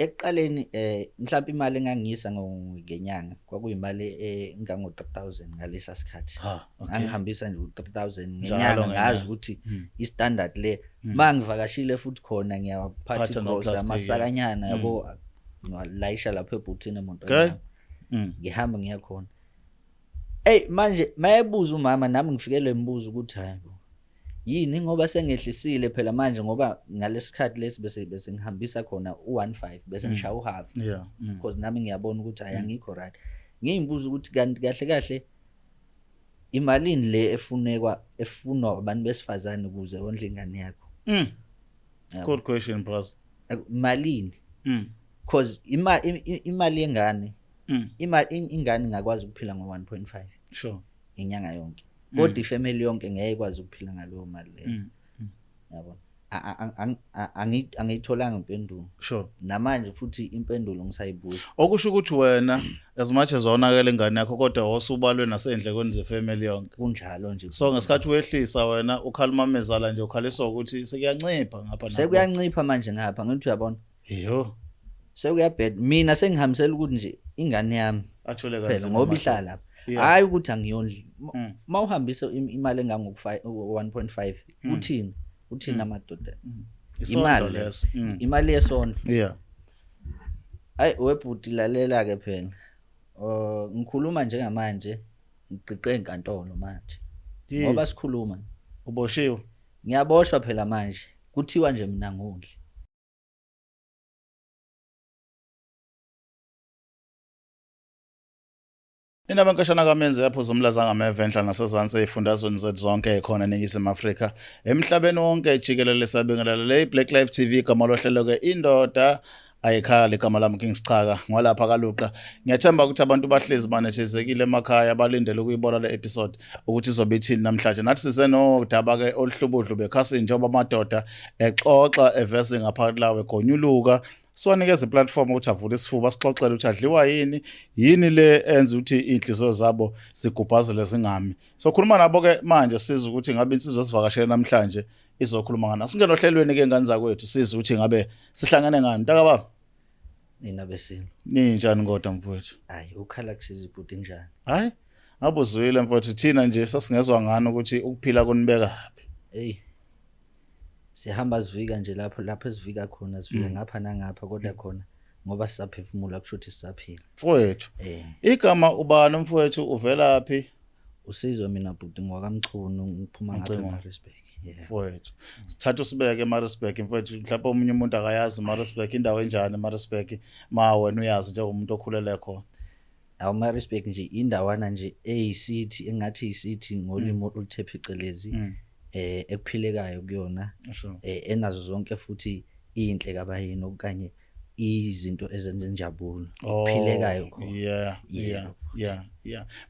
Ekuqaleni mhlawumbe imali engangiyisa ngenyanga kwakuyimali engango 3000 ngalesa sikhathi. Ha, okay. Ngangihambisa nje u3000 Njalo ngenyanga, ngenyanga. ngazi ukuthi i-standard le mangivakashile futhi khona ngiyaphatha Phatha igrosa no-plastic, amasakanyana yabo, ngiwalayisha lapho ebhuthini emotweni Okay. yami. Ngihamba ngiya khona. Ey, manje mayebuza umama nami ngifikelwe imibuzo ukuthi hayibo yini, ngoba sengehlisile phela manje, ngoba ngalesikhathi lesi bese ngihambisa khona u15 bese ngishaya uhalf. Yeah. Because nami ngiyabona ukuthi hayi angikho right. Ngiyimbuza ukuthi kanti kahle kahle imalini le efunekwa efunwa abantu besifazane ukuze wondle ingane yakho. Yabo. Good question, bros. Malini? Because imali yengane, imali ingane ingakwazi ukuphila ngo 1.5 inyanga yonke. Kodwa ifamily yonke ngeke ikwazi ukuphila ngaleyo mali leyo. Yabona? Angiyitholanga impendulo. Namanje futhi impendulo ngisayibuza. Okusho ukuthi wena as much as wonakele ingane yakho, kodwa wasubalwe nasendlekweni zefamily yonke. Kunjalo nje. So ngesikhathi wehlisa wena ukhala umamezala nje, ukhaliswa ukuthi sekuyancipha ngapha napha. Sekuyancipha manje ngapha, ngithi uyabona. Iyo. Sekuyabheda. Mina sengihambisela ukuthi nje ingane yami athole phela kanzima ngoba manje. ihlala lapha. Yeah. Hayi ukuthi angiyondli. Mawuhambisa imali engango 1.5 uthini? Uthini amadoda? Isondlo Imali le. leso. Imali yesondlo. Yeah. Hayi webhuti, lalela ke phela. Ngikhuluma njengamanje ngiqiqe enkantolo manje. Yini? Ngoba sikhuluma. Uboshiwe. Ngiyaboshwa phela manje. Kuthiwa nje mina ngondli. Indaba enkashana kaMenzi yapho zomlaza ngameva enhla nasezansi ey'fundazweni zethu zonke khona eNingizimu Afrika, emhlabeni wonke jikelele. Sabingelela le Black Life TV, igama lohlelo ke Indoda Ayikhali, igama lami King Sichaka ngwalapha kaLuqa. Ngiyathemba ukuthi abantu bahlezi banethezekile emakhaya, balindele ukuyibona le episode ukuthi izobe ithini namhlanje. Nathi sisenodaba ke oluhlubudlu bekhasi njengoba amadoda exoxa evese ngaphakathi lawo egonyuluka, siwanikeza iplatform ukuthi avule isifuba sixoxele ukuthi adliwa yini, yini le enza ukuthi iy'nhliziyo zabo zigubhazele zingami. So khuluma nabo ke manje, sizwe ukuthi ngabe insizwa esivakashele namhlanje izokhuluma ngani. Asingene ohlelweni ke ngane zakwethu, sizwe ukuthi ngabe sihlangene ngani. Mntaka baba. Nina besilo. Ninjani kodwa mfowethu? Hayi ukhala kusiza ibhuti, njani? Hayi ngabuzwile mfowethu, thina nje sasingezwa ngani ukuthi ukuphila kunibeka phi. Hey. Sihamba sivika nje lapho esivika khona, sivika ngapha nangapha, kodwa khona ngoba sisaphefumula kusho ukuthi sisaphila. Mfowethu. Igama ubani mfowethu, uvela phi? Usizwe mina bhuti, ngwakaMchunu, ngiphuma ngapha Mchunu. eMaritzburg. Yeah. Mfowethu. Sithatha usibeke eMaritzburg mfowethu, mhlawumbe omunye umuntu akayazi eMaritzburg, indawo enjani eMaritzburg, ma wena uyazi njengomuntu okhulele khona. Awu Maritzburg nje indawana nje eyisithi, engathi isithi ngolimi oluthe phecelezi, ekuphilekayo kuyona, enazo zonke futhi inhle kabayini okanye izinto ezenjenjabulo, okuphilekayo khona. Yebo.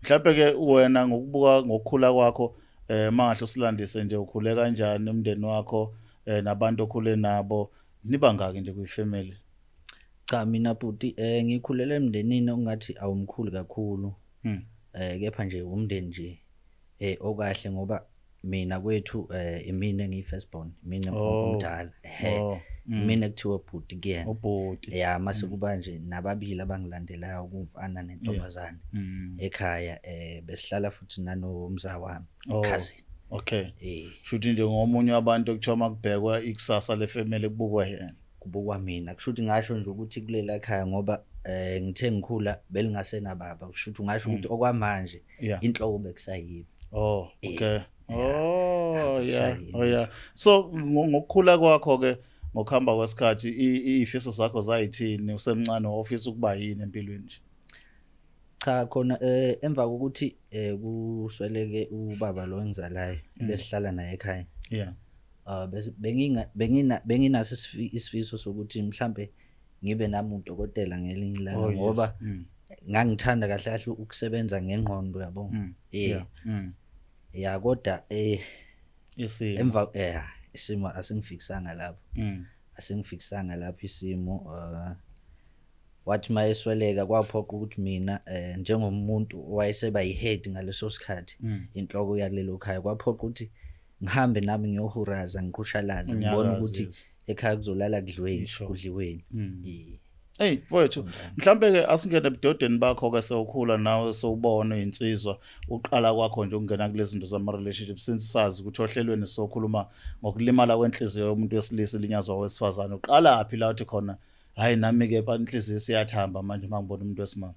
Mhlawumbe ke wena ngokubuka ngokukhula kwakho, mangahle usilandise nje ukhule kanjani, umndeni wakho, nabantu okhule nabo, nibangaki nje kuyifamily? Cha mina bhuti, ngikhulele emndenini ongathi awumkhulu kakhulu. Kepha nje umndeni nje okahle, ngoba mina kwethu imina engiyi first born, mina omdala. Mina kuthiwa bhuti kuyena. Ubhuti. Ya, mase kuba nje nababili abangilandelayo, kumfana nentombazane. Ekhaya besihlala futhi nanomza wami, cousin. Shuthi nje ngomunye wabantu ekuthiwa makubhekwa ikusasa lefamily kubukwa yena. Kubukwa mina. Kushuthi ngasho nje ukuthi kulela khaya ngoba ngithe ngikhula belingasena baba. Kushuthi ungasho ukuthi okwamanje inhloko bekusayimi. Bekusayimi. So ngokukhula kwakho ke, ngokuhamba kwesikhathi, izifiso zakho zayithini usemncane, ofisa ukuba yini empilweni nje? Cha khona emva kokuthi kusweleke ubaba lo engizalayo, besihlala naye ekhaya. Benginaso isifiso sokuthi mhlambe ngibe nami udokotela ngelinye ilanga, ngoba ngangithanda kahle kahle ukusebenza ngengqondo yabo. Ya, kodwa Isimo. Emva, isimo asingifikisanga lapho. Asingifikisanga lapho isimo, wathi mayesweleka kwaphoqa ukuthi mina njengomuntu owayeseba yihead ngaleso sikhathi, inhloko yalelo khaya, kwaphoqa ukuthi ngihambe nami ngiyohuraza, ngiqhushalaze, ngibone Unyakaze, ukuthi yes. ekhaya kuzolala kudliweni, kudliweni. Hey mfowethu, mhlambe ke asingene ebudodeni bakho ke, sewukhula nawe, sewubona insizwa, uqala kwakho nje ukungena kulezi zinto zama relationship, since sazi ukuthi ohlelweni sokhuluma ngokulimala kwenhliziyo yomuntu wesilisa ilinyazwa wesifazane. Uqala phi la uthi khona, "Hayi, nami ke inhliziyo siyathamba manje mangibona umuntu wesimame"?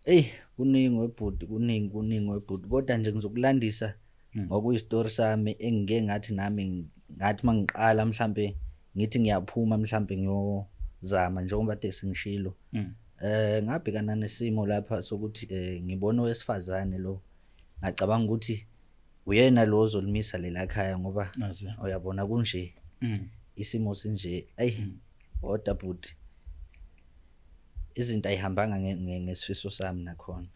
Ey, kuningi webhuti, kuningi, kuningi webhuti, kodwa nje ngizokulandisa ngokuyistory sami engike ngathi nami ngathi mangiqala mhlambe ngithi ngiyaphuma, mhlambe ngiyozama, njengoba kade sengishilo. Ngabhekana nesimo lapha sokuthi ngibona owesifazane lo, ngacabanga ukuthi uyena lo ozolimisa lela khaya ngoba Nazi. uyabona kunje, isimo sinje. Ayi, kodwa bhuti, izinto ayihambanga ngesifiso sami nakhona.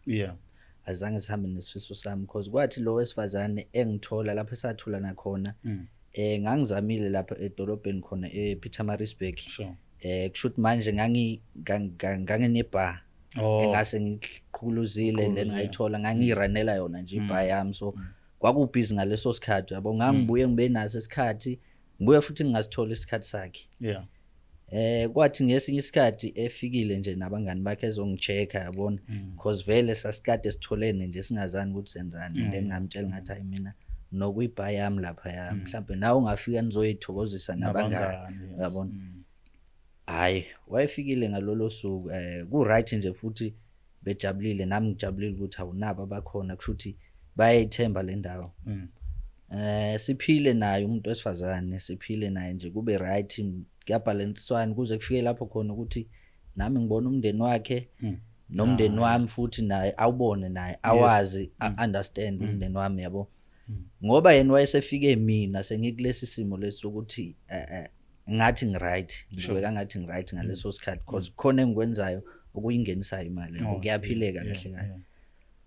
Azange sihambe nesifiso sami, because kwathi lo wesifazane engithola lapho esathola nakhona, ngangizamile lapha edolobheni khona ePietermaritzburg. Kusho ukuthi manje nganginebar engase ngiqhuluzile and then ngayithola, ngangiyiranela yona nje ibar yami, so kwakubhizi ngaleso sikhathi, yabo. Ngangibuye ngibe naso isikhathi, ngibuye futhi ngingasithola isikhathi sakhe. Kwathi ngesinye isikhathi efikile nje nabangani bakhe ezongichecka, yabona, because vele sasikade sitholene nje singazani ukuthi senzani, and then ngamtshela ngathi, "Hayi, mina nokuyibar yami lapha ya, mhlawumbe nawe ungafika nizoyithokozisa nabangani." Nabangani, yes. Uyabona, hayi, wayefikile ngalolo suku, ku right nje futhi bejabulile, nami ngijabulile ukuthi awunabo abakhona, kusho ukuthi bayayithemba le ndawo. Siphile naye umuntu wesifazane, siphile naye nje kube right, kuyabhalansiswana kuze kufike lapho khona ukuthi nami ngibona umndeni wakhe nomndeni wami futhi naye awubone, naye awazi, understand umndeni wami, yabo, ngoba yena wayesefike mina sengikulesi simo lesi sokuthi ngathi ngiright, ngibeka ngathi ngiright ngaleso sikhathi, because khona engikwenzayo okuyingenisayo imali, yabo, kuyaphileka kahle kahle.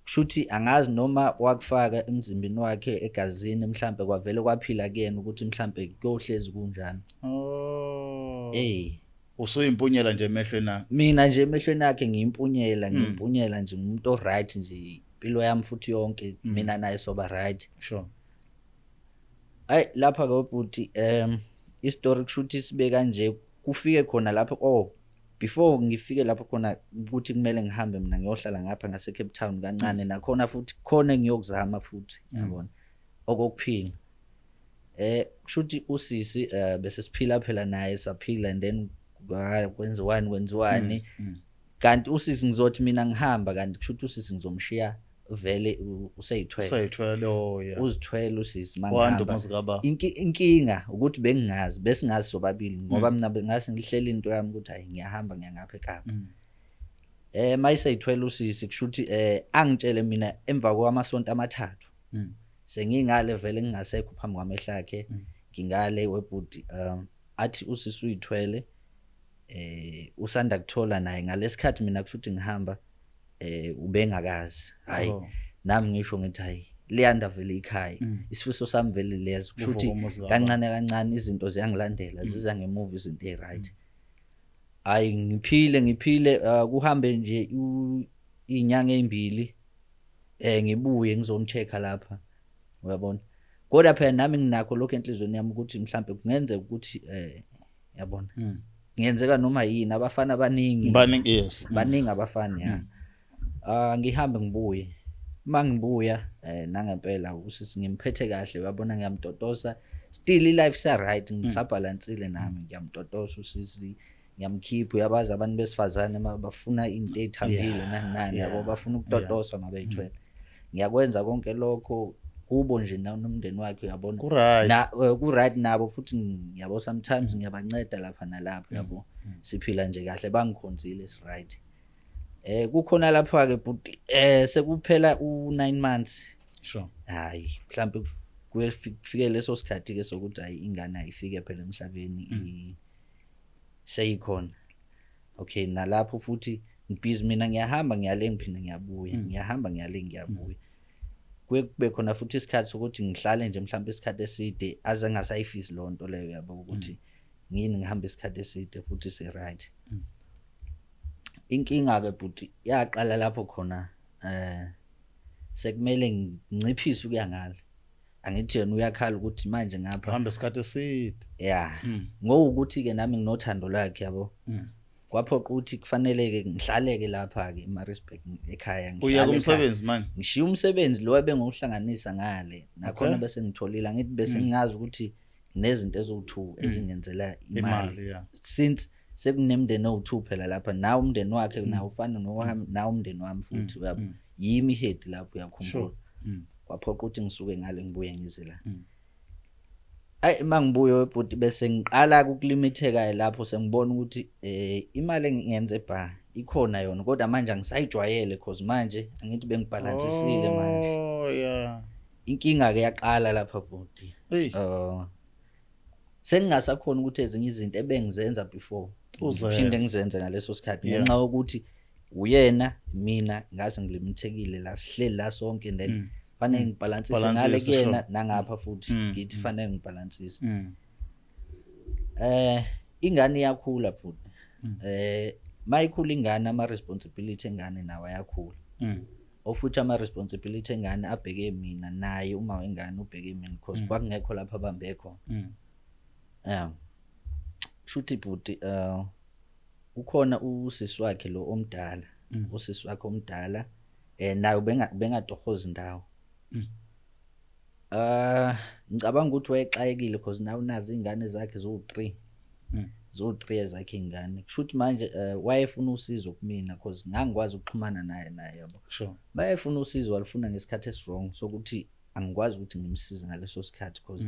Kushuthi angazi noma wakufaka emzimbeni wakhe, egazini, mhlambe kwavele kwaphila kuyena ukuthi mhlambe kuyohlezi kunjani. Eh. Usuyimpunyela nje emehlweni akhe. Mina nje emehlweni akhe ngiyimpunyela, ngiyimpunyela nje, ngumuntu oright nje, impilo yami futhi yonke mina naye soba right. Hayi, lapha ke bhuti, istory kushuthi sibe kanje, kufike khona lapho, oh, before ngifike lapho khona ukuthi kumele ngihambe mina ngiyohlala ngapha ngase Cape Town kancane, nakhona futhi khona engiyokuzama futhi, yabona, okokuphila. Kushuthi usisi bese siphila phela naye, saphila and then kwenziwani, kwenziwani, kanti usisi ngizothi mina ngihamba, kanti kushuthi usisi ngizomshiya vele useyithwele. Usayithwele, oh yeah. Uzithwele usisi Wanda mangihamba. Umuzi kababa. Inkinga ukuthi bengingazi, besingazi sobabili, ngoba mina bengase ngihlele into yami ukuthi hayi, ngiyahamba ngiyangapha eKapa. Mayiseyithwele usisi, kushuthi angitshele mina emva kwamasonto 3 sengingale vele ngingasekho phambi kwamehlo akhe, ngingale webhuti, athi usisi uyithwele, usanda kuthola naye ngalesikhathi mina kushuthi ngihamba, ubengakazi. Hayi, nami ngisho ngithi, "Hayi, liyanda vele ikhaya." Isifiso sami vele lezo, kusho ukuthi Uvuka umuzi kababa. kancane kancane izinto ziyangilandela, ziza ngemuva izinto eziright. Hayi, ngiphile, ngiphile, kuhambe nje izinyanga ezimbili, ngibuye ngizomchecka lapha, uyabona, kodwa phela nami nginakho lokho enhliziyweni yami ukuthi mhlambe kungenzeka ukuthi, yabona, kungenzeka noma yini, abafana abaningi. Baningi, yes. Baningi abafana, ya. Ngihambe ngibuye, mangibuya nangempela usisi ngimphethe kahle, uyabona, ngiyamtotosa, still i-life sa right, ngisabhalansile nami, ngiyamtotosa usisi, ngiyamkhipha. Uyabazi abantu besifazane bafuna into ethambile nani nani, yabo, bafuna ukutotoswa mabeyithwele. Ngiyakwenza konke lokho kubo nje nomndeni wakhe, uyabona. Ku-right. Na ku-right nabo futhi, ngiyabo, sometimes ngiyabanceda lapha nalapha, yabo, siphila nje kahle, bangikhonzile, is right. Kukhona lapha ke bhuti, sekuphela u9 months. Hayi, mhlambe kufike leso sikhathi ke sokuthi hayi, ingane ayifike phela emhlabeni, seyikhona. Okay, nalapho futhi ngibhizi mina, ngiyahamba ngiyale, ngiphinde ngiyabuya, ngiyahamba ngiyale, ngiyabuya. Kuye kube khona futhi isikhathi sokuthi ngihlale nje mhlawumbe isikhathi eside, aze ngasayifisi leyo nto leyo, yabo, ukuthi ngini ngihamba isikhathi eside futhi si right. Inkinga ke bhuti yaqala lapho khona, sekumele nginciphise ukuya ngale. Angithi yena uyakhala ukuthi manje ngapha Hamba isikhathi eside. Yeah, ngokuthi ke nami nginothando lwakhe, yabo. Kwaphoqa ukuthi kufanele-ke ngihlale-ke lapha-ke eMaritzburg ekhaya. Uya Ngihlale ekhaya. Kumsebenzi manje? Ngishiya umsebenzi lo ebengiwuhlanganisa ngale nakhona. Bese ngitholile, angithi bese ngingazi ukuthi nezinto eziwu-two ezingenzela imali. Imali, yeah. Since sekunemndeni owu-two phela lapha, nawe umndeni wakhe nawo ufana nowami, nawe umndeni wami futhi, uyabo, yimi head lapho, uyakhumbula? Kwaphoqa ukuthi ngisuke ngale ngibuye ngize la. Ayi, mangibuye webhuti, bese ngiqala ukulimitheka lapho, sengibona ukuthi imali engiyenze eba ikhona yona, kodwa manje angisayijwayele, cause manje angithi bengibhalansisile manje. Inkinga ke yaqala lapha, bhuti. Hey. Sengingasakhona ukuthi ezinye izinto ebengizenza before Uzenze. ngiphinde ngizenze ngaleso sikhathi, ngenxa yokuthi uyena mina ngase ngilimithekile la, sihleli la sonke, then fanele ngibhalansise ngale Balansise, kuyena nangapha futhi ngithi fanele ngibhalansise. Ingane iyakhula, bhuti. Mayikhula ingane, ama responsibility engane nawo ayakhula, ofuthi ama responsibility engane abheke mina, naye uma wengane ubheke mina, because kwakungekho lapha abambe khona. Shuthi bhuti, ukhona usisi wakhe lo omdala, usisi wakhe omdala nayo bengatohoza indawo. Ngicabanga ukuthi wayexakekile because nawe unazo ingane zakhe zo3. Zo3 ezakhe ingane. Kushuthi manje wayefuna usizo kumina because ngangikwazi ukuxhumana naye, yabo. Bayefuna usizo, walifuna ngesikhathi esiwrong sokuthi angikwazi ukuthi ngimsize ngaleso sikhathi, because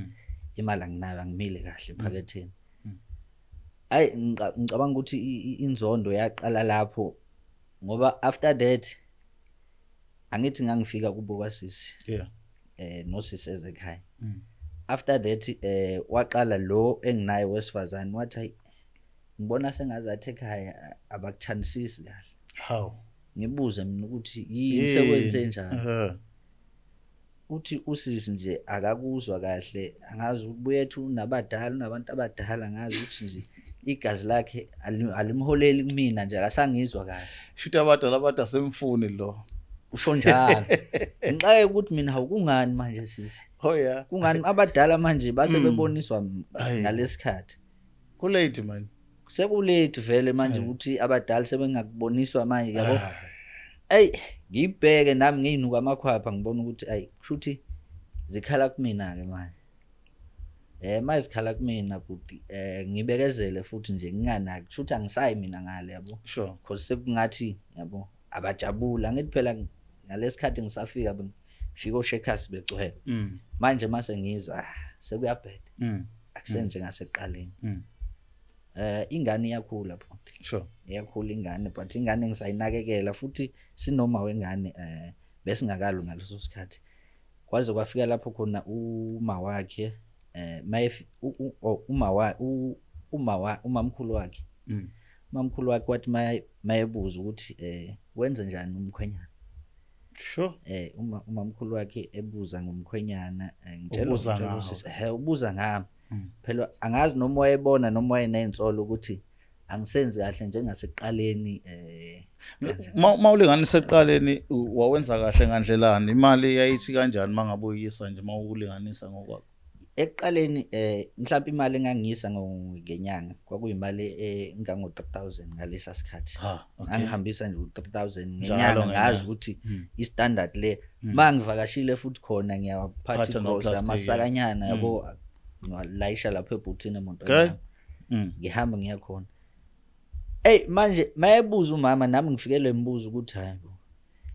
imali anginayo, angimile kahle ephaketheni. Ayi, ngicabanga ukuthi inzondo yaqala lapho, ngoba after that angithi ngangifika kubo kwasisi nosisi ezekhaya. After that waqala lo enginaye wesifazane wathi, "Hayi, ngibona sengazathi ekhaya abakuthandisisi kahle." How? Ngibuze mina ukuthi yini, sekwenze njani? Uthi usisi nje akakuzwa kahle, angazi ukuthi buyethu unabadala, unabantu abadala, angazi ukuthi nje igazi lakhe alimholeli kumina nje, akasangizwa kahle. Shuthi abadala bathi asemfuni lo. Usho njalo. Ngixake ukuthi mina, hawu, kungani manje sisi? Kungani abadala manje base beboniswa Ayi. ngalesikhathi? Kulate man. Sekulate vele manje ukuthi abadala sebengakuboniswa manje, yabo. Ey, ngibheke nami ngiyinuka amakhwapha, ngibona ukuthi ayi, kushuthi zikhala kumina ke manje. Manje zikhala kumina bhuti, ngibekezele futhi nje nginganaki, kushuthi angisayi mina ngale, yabo. Because sekungathi, yabo, abajabula, ngithi phela ngalesikhathi ngisafika bengifika oshekers begcwele. Manje mase ngiza sekuyabheda. Akusenje ngasekuqaleni. Ingane iyakhula, bhuti. Iyakhula ingane, but ingane ngisayinakekela futhi sinoma wengane besingakalo ngaleso sikhathi. Kwaze kwafika lapho khona uma wakhe maye uma wa uma wa umamkhulu wakhe. Umamkhulu wakhe wathi mayebuza ukuthi wenze njani umkhwenyana. Uma umamkhulu wakhe ebuza ngomkhwenyana, ngitshela Ubuza ngitshela ngawe. usisi, ubuza ngami. Phela angazi noma wayebona noma wayenensolo ukuthi angisenzi kahle njengasekuqaleni Mawulinganisa ekuqaleni, wawenza kahle ngandlelani? Imali yayithi kanjani mangabe uyisa nje, mawulinganisa ngokwakho? Ekuqaleni mhlawumbe imali engangiyisa ngenyanga kwakuyimali engango 3000 ngalesa sikhathi. Ha, okay. Ngangihambisa nje u3000 Njalo ngenyanga, ngenyanga. ngazi ukuthi i-standard le mangivakashile futhi khona ngiyawaphatha Phatha igrosa, no-plastic, yeah. amasakanyana, yabo, ngiwalayisha lapho ebhuthini emotweni yami. Ngihamba ngiya khona. Ey, manje mayebuza umama, nami ngifikelwe imibuzo ukuthi hayi bo,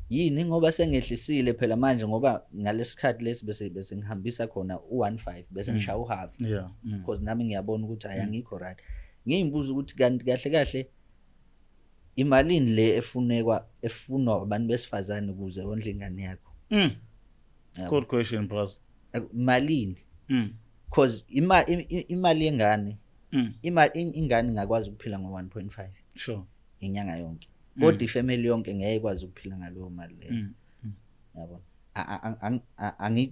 yini, ngoba sengehlisile phela manje, ngoba ngalesikhathi lesi bese ngihambisa khona u15, bese ngishaya uhalf. Because nami ngiyabona ukuthi hayi, angikho right. Ngiyimbuza ukuthi kanti kahle kahle imalini le efunekwa, efunwa abantu besifazane ukuze wondle ingane yakho? Yabo. Good question, bros. Malini? Because imali yengane, imali ingane ingakwazi ukuphila ngo1.5 inyanga yonke, kodwa ifamily yonke ngeke ikwazi ukuphila ngaleyo mali leyo. Yabona,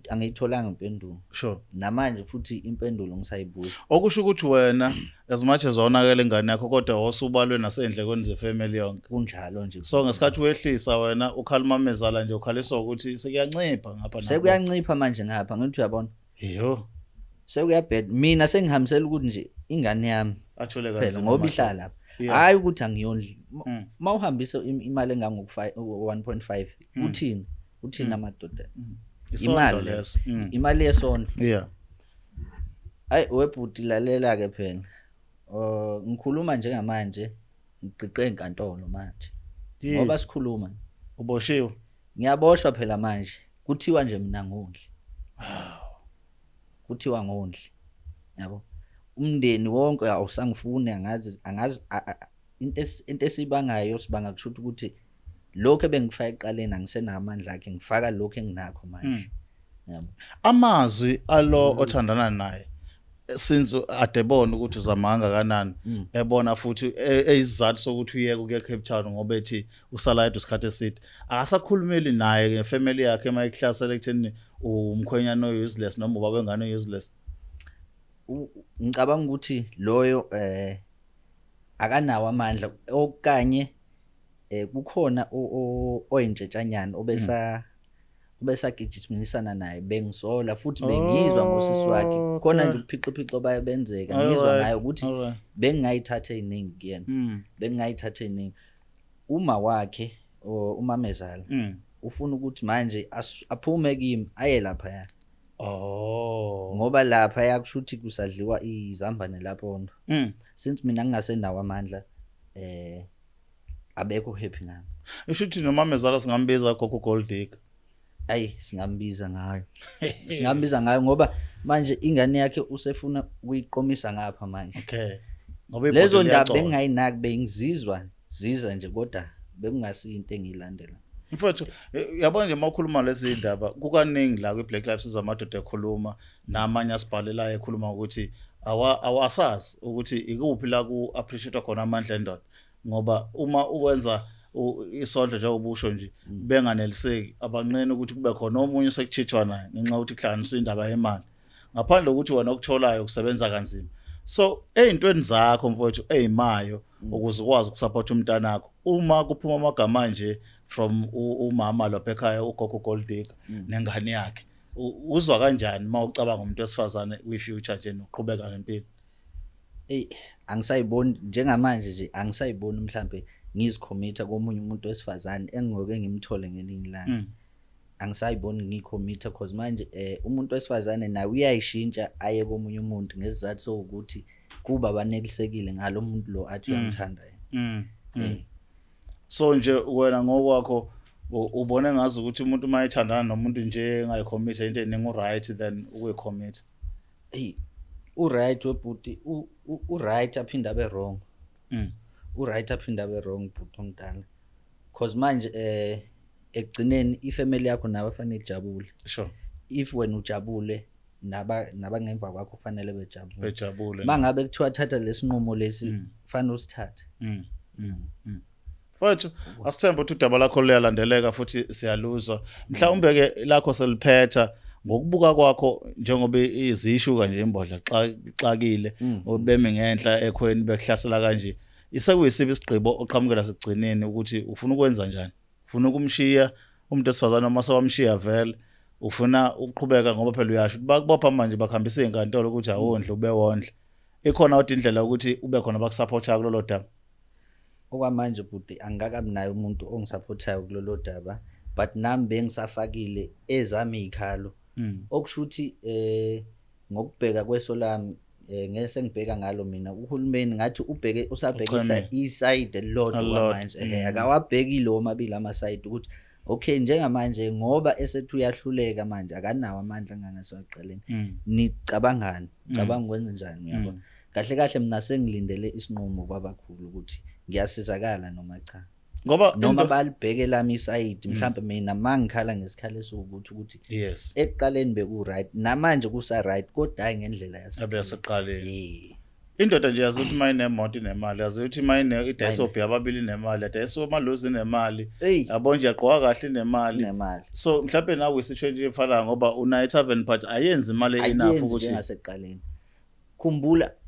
angiyitholanga impendulo. Namanje futhi impendulo ngisayibuza. Okusho ukuthi wena, as much as wonakele ingane yakho, kodwa wasubalwe nasendlekweni zefamily yonke. Kunjalo nje. So ngesikhathi wehlisa wena, ukhala umamezala nje, ukhaliswa ukuthi sekuyancipha ngapha napha. Sekuyancipha manje ngapha, ngithi uyabona, Iyo. Sekuyabheda, mina sengihambisela ukuthi nje ingane yami Athole phela kanzima ngoba manje. ihlala lapha. Hayi ukuthi angiyondli. Mawuhambisa imali engango 1.5, uthini, uthini amadoda? Isondlo Imali le. leso. Imali yesondlo. Hayi webhuti, lalela ke phela. Ngikhuluma njengamanje ngiqiqe enkantolo manje. Yini? Ngoba sikhuluma Uboshiwe. Ngiyaboshwa phela manje. Kuthiwa nje mina ngondli. Kuthiwa ngondli. Yabo. Umndeni wonke awusangifuni, angazi angazi into esibangayo sibanga kusho ukuthi lokho ebengifaka eqaleni angisenamandla akhe, ngifaka lokho enginakho manje. Yabo. Amazwi alo othandana naye, since adebona ukuthi uzama kangakanani, ebona futhi eyisizathu sokuthi uyeke ukuya Cape Town ngoba ethi usala yedwa isikhathi eside, akasakhulumeli naye ngefamily yakhe mayikuhlasela ekutheni umkhwenyana useless noma ubaba wengane useless? Ngicabanga ukuthi loyo akanawo amandla, okanye kukhona oyintshetshanyana obesagijimisana naye, bengisola futhi bengizwa ngosisi wakhe khona nje ubuphixophixo baye benzeka, ngizwa ngayo ukuthi bengingayithatha eziningi kuyena, bengingayithatha eziningi. Uma wakhe umamezala ufuna ukuthi manje aphume kimi aye lapha ya. Ngoba lapha yakusho ukuthi kusadliwa izambane lapho ndo. Since mina ngingasenawo amandla, abekho happy ngami. Isho ukuthi nomamezala singambiza gogo gold digger. Ayi, singambiza ngayo. Singambiza ngayo ngoba manje ingane yakhe usefuna ukuyiqomisa ngapha manje. Okay. Ngoba lezo ibhodlela ndaba liyaconsa. Bengingayinaki, bengizizwa ziza nje kodwa bekungasiyo into engiyilandela. Mfowethu, uyabona nje uma ukhuluma lezi ndaba, kukaningi la kwi-Black Lives sizamadoda ekhuluma namanye asibhalelayo ekhuluma ukuthi awasazi ukuthi ikuphi la ku-appreciate khona amandla endoda, ngoba uma ukwenza isondlo njengoba usho nje benganeliseki, abanqeni ukuthi kube khona omunye osekuchithwa naye ngenxa yokuthi kuhlanganiswa indaba yemali, ngaphandle kokuthi wena okutholayo kusebenza kanzima. So ey'ntweni zakho mfowethu ey'mayo ukuze ukwazi ukusupport umntanakho, uma kuphuma amagama nje from umama lapha ekhaya, ugogo gold digger nengane yakhe, uzwa kanjani uma ucabanga umuntu wesifazane kwi-future nje nokuqhubeka nempilo? Ey, angisayiboni njengamanje nje, angisayiboni mhlambe ngizicommitta komunye umuntu wesifazane engiyoke ngimthole ngelinye ilanga. Angisayiboni ngicommitta cause manje umuntu wesifazane naye uyayishintsha aye komunye umuntu ngesizathu sokuthi kuba banelisekile ngalo muntu lo athi uyamthanda yena. So nje wena ngokwakho ubone ngazi ukuthi umuntu uma ethandana nomuntu nje engayicommit into eningi, u-right then ukuyicommit? Hey, u-right webhuti, u-right aphinde abe wrong. U-right aphinde abe wrong, bhuti omdala. Cause manje ekugcineni ifamily yakho nawe fanele ijabule. If wena ujabule, nabangemva kwakho kufanele bejabule. Bejabule. Mangabe kuthiwa thatha lesinqumo lesi, fanele usithathe. Mfowethu, asithembe ukuthi udaba lakho luyalandeleka futhi siyaluzwa. Mhlawumbe ke lakho seliphetha ngokubuka kwakho, njengoba izishuka nje imbodla xakile, bemi ngenhla ekhweni bekuhlasela kanje. Isekuyisibi isigqibo oqhamukela sigcineni ukuthi ufuna ukwenza njani? Ufuna ukumshiya umuntu wesifazane noma sewamshiya vele? Ufuna ukuqhubeka ngoba phela uyasho ukuthi bakubopha manje bakuhambisa izinkantolo ukuthi awondle ube wondle. Ikhona kodwa indlela ukuthi ube khona bakusupporta kulolo daba? Okwamanje bhuti angikakabi naye umuntu ongisupportayo kulolo daba, but nami bengisafakile ezami izikhalo. Okusho ukuthi ngokubheka kweso lami, ngeke sengibheka ngalo mina, uhulumeni ngathi ubheke usabhekisa Uchemile. iside elilodwa Elilodwa. kwamanje. Akawabheki lo mabili ama side ukuthi okay, njengamanje ngoba esethi uyahluleka manje, akanawo amandla angangasaqaleni, nicabangani, cabanga ukwenza njani, uyabo? Kahle kahle mina sengilindele isinqumo kwabakhulu ukuthi ngiyasizakala noma cha, Ngoba noma balibheke lami isayidi, mhlambe mina mangikhala ngesikhala esiwukuthi ukuthi ekuqaleni beku right, namanje kusa right, kodwa hayi ngendlela Abe yaseqaleni. Eh. Indoda nje yazi ukuthi mayinemoto inemali, yazi ukuthi mayine idayisobhi ababili inemali, yadayisa amaluzi inemali. Hey. Yabo nje yagqoka kahle inemali. Inemali. So mhlawumbe nawe isituation efanayo ngoba unayo tavern but ayenzi imali enough Ayenzi ukuthi njengasekuqaleni.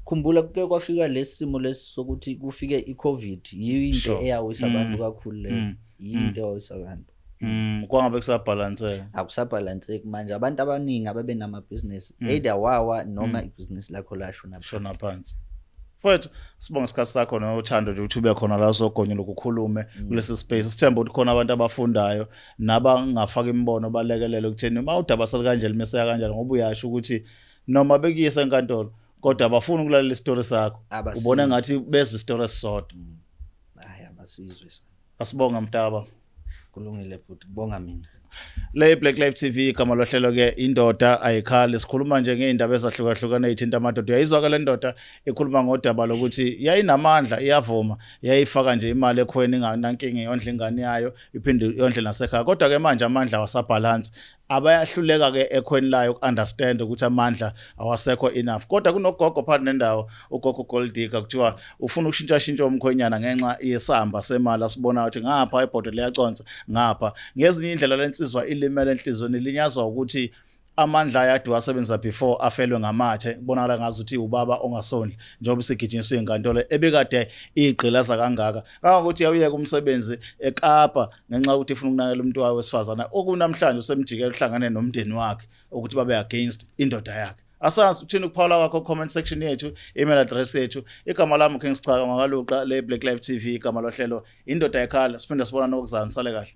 Khumbula kuke kwafika lesi simo lesi sokuthi kufike iCovid, yiyo into eyawisa abantu kakhulu leyo. Yinto eyawisa abantu. Kwangabe kusabhalanseka. Akusabhalanseki manje, abantu abaningi ababe namabhizinisi either wawa noma ibhizinisi lakho lashona Shona phansi. Mfowethu, sibonga isikhathi sakho nothando nje ukuthi ube khona la uzogonya lokukhulume kulesi space. Sithemba ukuthi khona abantu abafundayo nabangafaka imibono balekelele ukutheni uma udaba selikanje limiseka kanjani, ngoba uyasho ukuthi noma bekuyisa enkantolo kodwa abafuni ukulalela isitori sakho. Abasizwe. Ubona ngathi bezwe isitori esisodwa. Hayi, abasizwe sa. Asibonga, mntaba. Kulungile bhuti, kubonga mina. Le Black Life TV, igama lohlelo ke Indoda Ayikhali. Sikhuluma nje ngeindaba ezahlukahlukene ezithinta amadoda. Uyayizwa ke le ndoda ikhuluma ngodaba lokuthi yayinamandla, iyavuma, yayifaka nje imali ekhweni inganankinga, yondla ingane yayo, iphinde yondle nasekhaya, kodwa ke manje amandla awasabhalansi, abayahluleka ke ekhweni layo uku-understand ukuthi amandla awasekho enough. Kodwa kunogogo phakathi nendawo, ugogo Golddigger, kuthiwa ufuna ukushintsha umkhwenyana ngenxa yesamba semali asibona ukuthi ngapha ibhodo liyaconsa ngapha. Ngezinye indlela lensizwa ilimele enhlizweni, ilinyazwa ukuthi amandla ayade wasebenzisa before afelwe ngamathe. Kubonakala ngazi ukuthi ubaba ongasondli, njengoba isigijinyiswe inkantolo ebekade igqilaza kangaka kangangokuthi yawuyeka umsebenzi eKapa ngenxa yokuthi ifuna ukunakekela umuntu wayo wesifazane, okunamhlanje usemjikela uhlangane nomndeni wakhe ukuthi babe against indoda yakhe. Asazi uthini ukuphawula kwakho, comment section yethu, email address yethu. Igama lami King Sichaka Makaluqa, le Black Life TV, igama lohlelo Indoda Ekhala. Siphinde sibona nokuzayo, nisale kahle.